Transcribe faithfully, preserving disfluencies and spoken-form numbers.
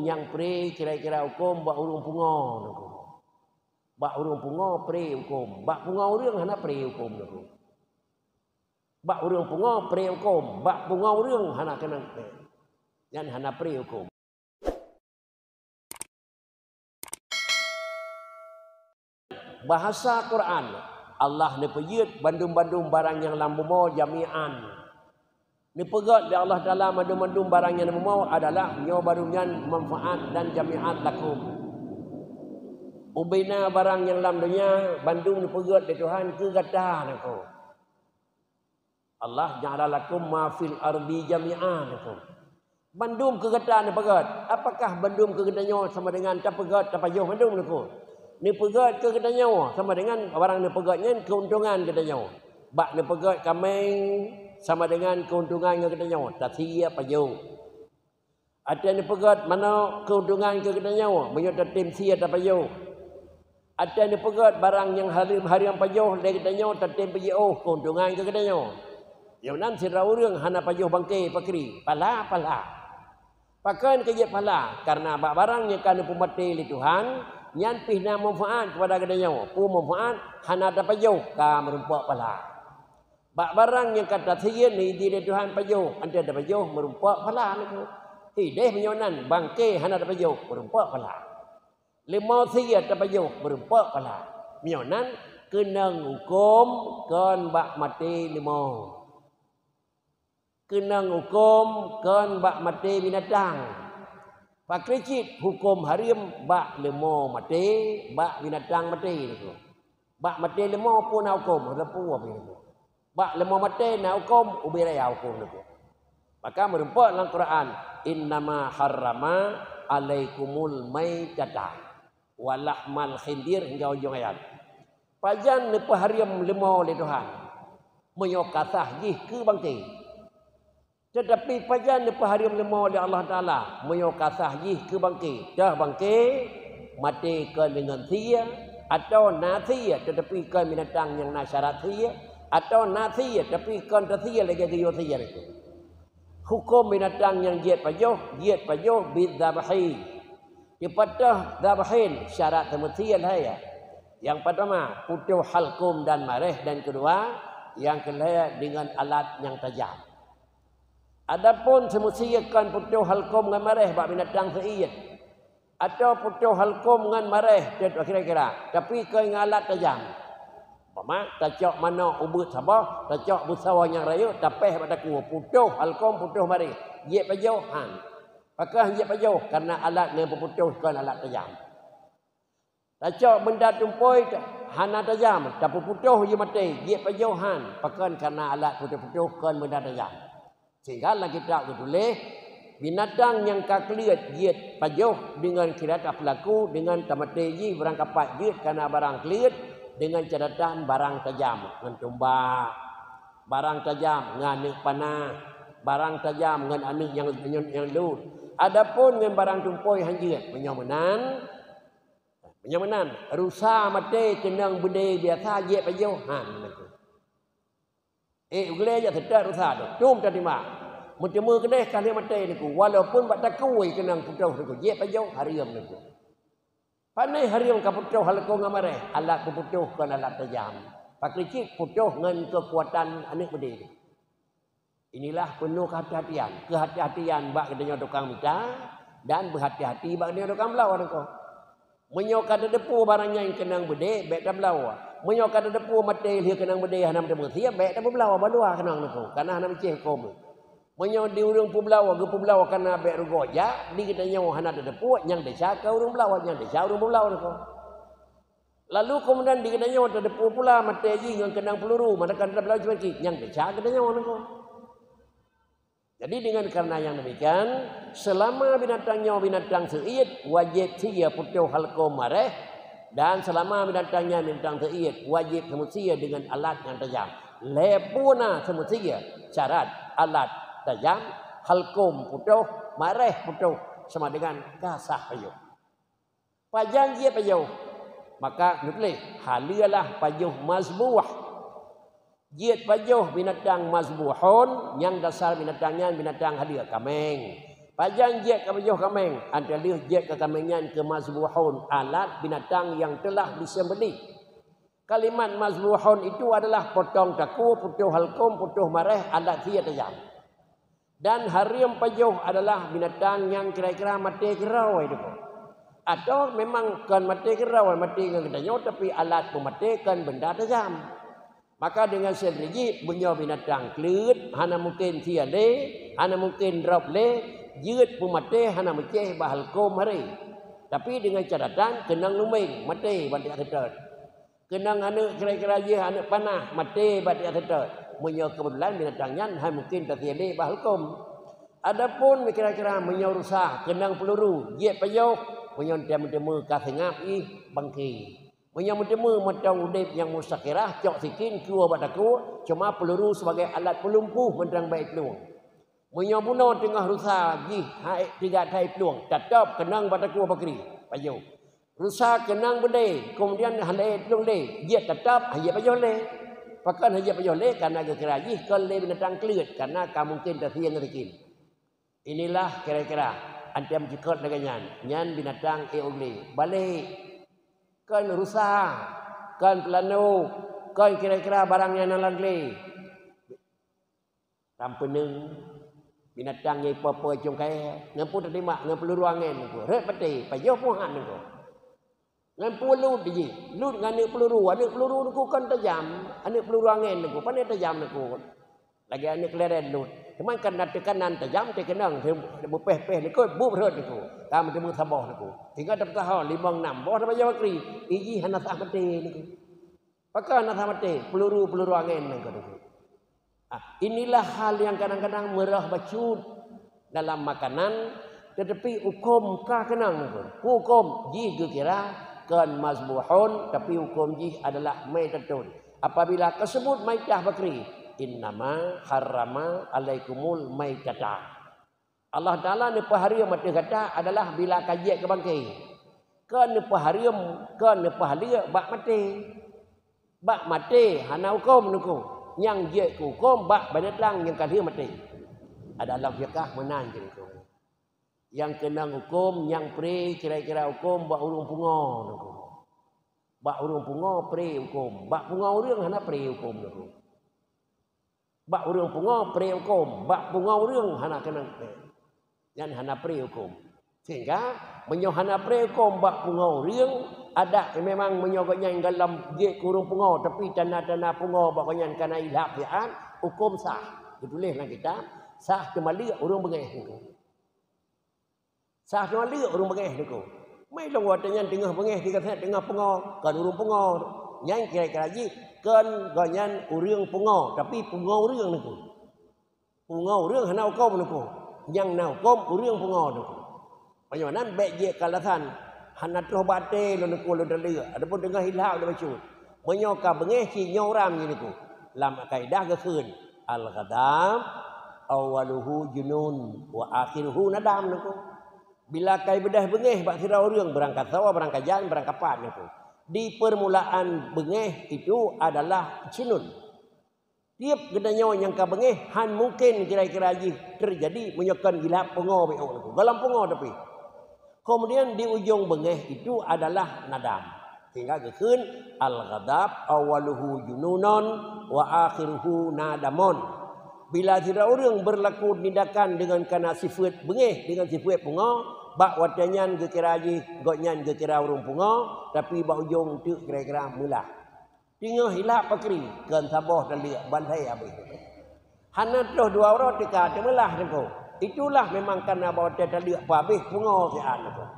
nyang pre kira-kira huköm bak ureuëng pungo, Teungku. Bak ureuëng pungo pre huköm, bak pungo ureuëng hana pre huköm, Teungku. Bak ureuëng pungo pre huköm, bak pungo ureuëng hana keunong pre. Nyan hana pre huköm. Bahasa Quran, Allah neupeujeuet bandum-bandum barang nyang lam bumoe jami'an. Neupeugét lé Allah Taala mandum-mandum barang nyang lam bumoe adalah nyoe barô nyan manfaat dan jami'an lakum. Ubena barang nyang lam donya bandum neupeugét lé Tuhan keu gata, Teungku. Allah ja'ala lakum ma fil ardi jami'a, Teungku. Bandum keu gata neupeugét. Apakah bandum keu geutanyoe sama dengan tapeugét, tapajoh bandum, Teungku? Neupeugét keu geutanyoe sama dengan barang neupeugét nyan keuntungan geutanyoe. Bak neupeugét kaméng sama dengan keuntungan ngon geutanyoe, tasie pajoh. Watée neupeugét manok keuntungan keu geutanyoe, meunyoe tatem sie tapajoh. Watée neupeugét barang nyang hareuem-hareuem pajoh lé geutanyoe, tatem peujiôh keuntungan keu geutanyoe. Yoh nan sidroe ureuëng hana pajoh bangke pakri, pahala, pahala. Pakon keu jeuet pahala? Kareuna bak barang nyang ka neupeumaté lé Tuhan, nyan pih na manfaat keupada geutanyoe. Peue manfaat? Hana tapajoh ka meurumpok pahala. Bak barang nyang ka tasie neuizi lé Tuhan pajoh, watée tapajoh meurumpok pahala, Teungku. Hideh meunyoe nan bangke hana tapajoh, meurumpok pahala. Leumo sie tapajoh, meurumpok pahala. Meunyoe nan keunong huköm kon bak maté leumo. Keunong huköm kon bak maté binatang. Pakri cit huköm hareuem bak leumo maté, bak binatang maté, Teungku. Bak maté leumo peue na huköm, hana peue pih, Teungku. Bak leumo maté na huköm, ubé raya huköm, Teungku. Maka meurumpok lam Quran, "Innama harrama alaikumul maitata wa lahmal khinzir," hingga ujong ayat. Pajan neupeuhareuem leumo lé Tuhan? Meunyoe ka sah jih keu bangke. Teutapi pajan neupeuhareuem leumo lé Allah Taala? Meunyoe ka sah jih keu bangke, toh bangke maté kon deungon sie, atawa na sie teutapi kon binatang nyang na syarat sie, atawa na sie tapi kon tasie lagée geuyue sie nyan. Huköm binatang nyang jeuet pajoh, jeuet pajoh bidzabhi. Dipat toh dzabhin? Syarat teumeusie lhée. Nyang peurtama, putôh halkom dan mareh, dan keudua, nyang keulhée deungon alat nyang tajam. Adapun seumeusie kon putôh halkom ngon mareh bak binatang seuiet, atawa putôh halkom ngon mareh, kira-kira, tapi kon ngon alat tajam. Umpama, tacok manok ubeuet saboh, tacok beusoe nyang rayeuk, tapéh bak takue, putôh halkom, putôh mareh, jeuet pajoh? Han. Pakon jeuet pajoh? Kareuna alat nyang peuputôh kon alat tajam. Tacok beunda tumpôi hana tajam, tapeuputôh jih maté, jeuet pajoh? Han. Pakon? Kareuna alat putôh-putôh kon beunda tajam. Sehingga lam kitab geutuléh, binatang nyang ka kleuet jeuet pajoh deungon kira tapeulaku deungon tamaté jih barang kapat jeuet kareuna barang kleuet deungon catatan barang tajam ngon tombak, barang tajam ngon aneuëk panah, barang tajam ngon aneuëk nyang, nyang, nyang lôt. Adapun ngon barang tumpôi han jeuet. Meunyoe meunan, Meunyoe meunan, rusa maté keunong beudé biasa jeuet pajoh? Han, meunan kheueh. Eh, u glé jak seutôt rusa tu, tom tatimbang. Meuteumé keudeh ka lheueh maté, Teungku, walaupun bak takue keunong putôh, Teungku, jeuet pajoh? Hareuem, Teungku. Pané hareuem ka putôh halkom ngon mareh? Alat peuputôh kon alat tajam. Pakri cit putôh ngon keukuatan aneuëk beudé. Inilah peunoh keuhati-hatian. Keuhati-hatian bak geutanyoe tukang mita dan beuhati-hati bak geutanyoe tukang bloe, Teungku. Meunyoe ka tateupeue barang nyan keunong beudé, bék tabloe. Meunyoe ka tateupeue maté lheueh keunong beudé hana meuteumé sie, bék tapeubloe, baluwa keunong, Teungku, kareuna hana meucéh huköm. Meunyoe di ureuëng peubloe geupeubloe kareuna bék rugoe jak, di geutanyoe hana tateupeue, nyang desya keu ureuëng bloe, nyang desya ureuëng peubloe, Teungku. Lalu keumudian di geutanyoe tateupeue pula maté jih ngon keunong peuluru, manakah tabloe cuma cit, nyang desya geutanyoe, Teungku. Jadi, dengan karena yang demikian, selama binatang nyoe binatang seuiet, wajéb sie putôh halkom mareh, dan selama binatang nyan binatang seuiet, wajéb seumeusie dengan alat nyang tajam. Lhée peue na seumeusie, syarat, alat tajam, halkom putôh, mareh putôh, sama dengan ka sah pajoh. Pajan jeuet pajoh? Maka neutuléh, haleueh lah pajoh mazbuh. Jeuet pajoh binatang mazbuhon, nyang dasar binatang nyan binatang haleueh, kaméng. Pajan jiet ka pajoh kaméng, ata lheueh jiet ka kaméng nyan keu mazbuhun, alat binatang yang telah disembelih. Kalimat mazbuhun itu adalah potong takue, putôh halkom, putôh mareh, alat sie tajam. Dan hareuem pajoh adalah binatang nyang kira-kira maté keudroe itu. Atau memang kon maté keudroe, maté ngon geutanyoe, tapi alat peumaté kon benda tajam. Maka deungon sendiri jih, meunyoe binatang kleuet, hana mungken sie lé, hana mungken drob lé, jeuet peumaté hana meucéh bak halkom haré. Tapi deungon catatan, keunong lumbeng, maté bak tiek seutôt. Keunong aneuk kira-kira jih aneuk panah, maté bak tiek seutôt. Meunyoe keubeutulan binatang nyan hana mungken tasie lé bak halkom. Adapun kira-kira meunyoe rusa, keunong peuluru, jiet pajoh, meunyoe tem-, teumé ka seungab jih bangke. Meunyoe meuteumé mantong udeb nyang mustakirah, cok sikin, keue bak takue, cuma peuluru sibagai alat peulumpuh mantong bak plueng. Meunyoe bunoe teungoh rusa jih hai tiga thai plueng, tatap keunong bak takue bakri, pajoh. Rusa keunong beudé, keumudian hana plueng lé, jiet tatap, han jiet pajoh lé. Pakon han jiet pajoh lé, kareuna geukira jih kon lé binatang kleuet, kareuna ka mungken tasie ngon sikin. Inilah kira-kira, antam jikot lagée nyan, nyan binatang ék u glé. Balek. Kon rusa, kon peulano, kon kira-kira barang nyang na lam glé. Tampeuneung, binatang nyang ipo-po cungkai, ngon peue teudimak, ngon peuluru angén ngon peue. Rhot paté, pajoh peuhan ngon peue. Ngon peue lut jih, lut ngon aneuk peuluru, aneuk peuluru ngon peue kon tajam, aneuk peuluru angén ngon peue, pane tajam ngon peue. Lagée aneuk keuleuren lut. Teuma kan na teukanan tajam, teukeunong, beupéh-péh likot, buet rhot ngon peue. Ka meuteumé saboh ngon peue. Tinggai tapeutaho limong nam boh tapajoh bakri, ijih hana sah maté ngon peue. Pakon hana sah maté, peuluru-peuluru angén ngon peue. Ah, inilah hal yang kadang-kadang meurah bacut dalam makanan, tetapi huköm ka keunong huköm. Huköm jih geukira kon mazbuhun, tapi huköm jih adalah maitatun. Apabila ka seubut maitah bakri, innama harrama alaikumul maitata. Allah Taala neupeuhareuem ateueh gata adalah bila ka jiet keu bangke. Kon neupeuhareuem, kon neupeuhaleuek bak maté. Bak maté hana huköm ngon peue. Nyang jeuet keu huköm bak binatang nyang ka lheueh maté. Ada lam fiqah meunan jeuet huköm. Nyang keunong huköm, nyang pré kira-kira huköm bak ureuëng pungo ngon peue. Bak ureuëng pungo pré huköm, bak pungo ureuëng hana pré huköm ngon peue. Bak ureuëng pungo pré huköm, bak pungo ureuëng hana keunong pré. Nyan hana pré huköm. Sehingga, meunyoe hana pré huköm bak pungo ureuëng, adak memang meunyoe gobnyan goh lom jeuet keu ureuëng pungo, tapi tanda-tanda pungo bak gobnyan ka na ilhab siat, huköm sah. Geutuléh lam kitab, sah teumaleuek ureuëng beungéh. Sah teumaleuek ureuëng beungéh ngon peue. Mai lôn watée nyan teungoh beungéh, tiga set teungoh pungo, kon ureuëng pungo. Nyan kira-kira jih kon gobnyan ureuëng pungo, tapi pungo ureuëng ngon peue. Pungo ureuëng hana huköm ngon peue. Nyang na huköm ureuëng pungo ngon peue. Meunyoe nan bék jeuet keu alasan, hana troh bak até lôn ngon peue lôn taleuek, ataupun teungoh ilhab lôn bacut. Meunyoe ka beungéh cit nyoe uram jih ngon peue. Lam kaidah geukheun, al-ghadab awwaluhu junun wa akhiruhu nadam ngon peue. Bila ka beudôh beungéh bak sidroe ureuëng, barangkasoe, barangkajan, barangkapat ngon peue. Di peurmulaan beungéh itu adalah junun. Tieb geutanyoe nyang ka beungéh, han mungken kira-kira jih teujadi meunyoe kon ilhab pungo bék ngon peue. Goh lom pungo tapi. Kemudian di ujong beungéh itu adalah nadam. Sehingga geukheun, al-ghadab awwaluhu jununun wa akhiruhu nadamun. Bila sidroe ureuëng beurlaku tindakan deungon kana sifeuet beungéh, deungon sifeuet pungo, bak watée nyan geukira jih gobnyan geukira ureuëng pungo, tapi bak ujong teuk kira-kira meulah. Teungoh ilhab bakri, kon saboh taleuek, bantai habéh. Hana troh dua uroe teuka teumeulah ngon peue. Itulah memang kana bak watée taleuek peuhabéh pungo siat ngon peue.